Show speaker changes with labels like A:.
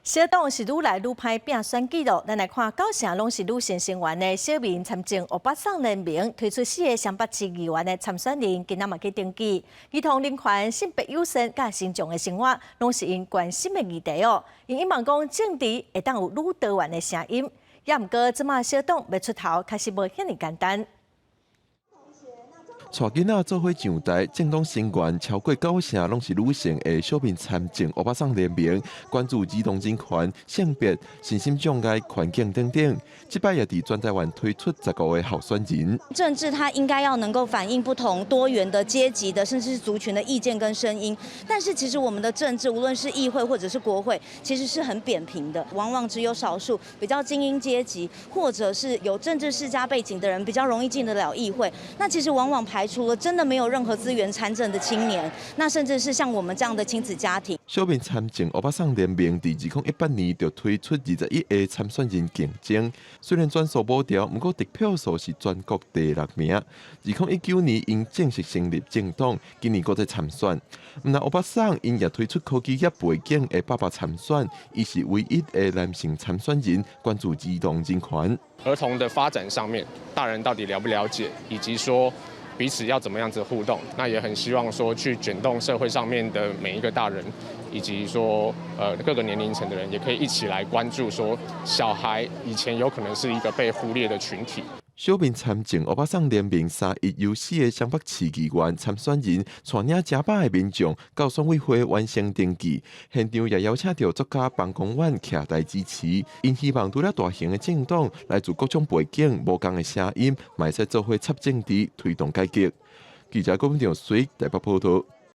A: 小黨是愈來愈歹拚選舉囉。咱來看九成攏是女性成員的小民參政歐巴桑聯盟推出四个雙北市議員的參選人，今仔嘛去登記。兒童人權、性別友善佮身障的生活，攏是𪜶關心的議題哦。𪜶希望講政治會當有愈多元的聲音，也毋過這馬小黨欲出頭，確實無遐爾簡單。
B: 帶囡仔做伙上台，政黨成員超過九成攏是女性的小民參政歐巴桑聯盟，關注兒童人權、性別、身心障礙、環境等等。這擺也佇全台灣推出15個候選人。
C: 政治它應該要能夠反映不同多元的階級的，甚至是族群的意見跟聲音。但是其實我們的政治，無論是議會或者是國會，其實是很扁平的，往往只有少數比較精英階級，或者是有政治世家背景的人比較容易進得了議會。那其實往往排除了真的沒有任何資源參政的青年，那甚至是像我們這樣的親子家庭。
B: 小民參政歐巴桑聯盟佇2018年就推出21個參選人競爭，雖然全數無掉，毋過得票數是全國第六名。2019年𪜶正式成立政黨，今年閣再參選。毋但歐巴桑，𪜶也推出科技業背景的爸爸參選，伊是唯一的男性參選人，關注兒童人權。
D: 兒童的發展上面，大人到底了不了解，以及說彼此要怎麼樣子互動，那也很希望說去捲動社會上面的每一個大人，以及說各個年齡層的人，也可以一起來關注說小孩以前有可能是一個被忽略的群體。
B: 小民參政歐巴桑聯盟三一由四个雙北市議員參選人帶領成百个民眾到選委會完成登記，現場也邀請著作家彭公遠徛台支持，𪜶希望除了大型的政黨，來自各種背景、無仝的聲音，嘛會使做伙插政治，推動改革。記者郭文長隨台北報道。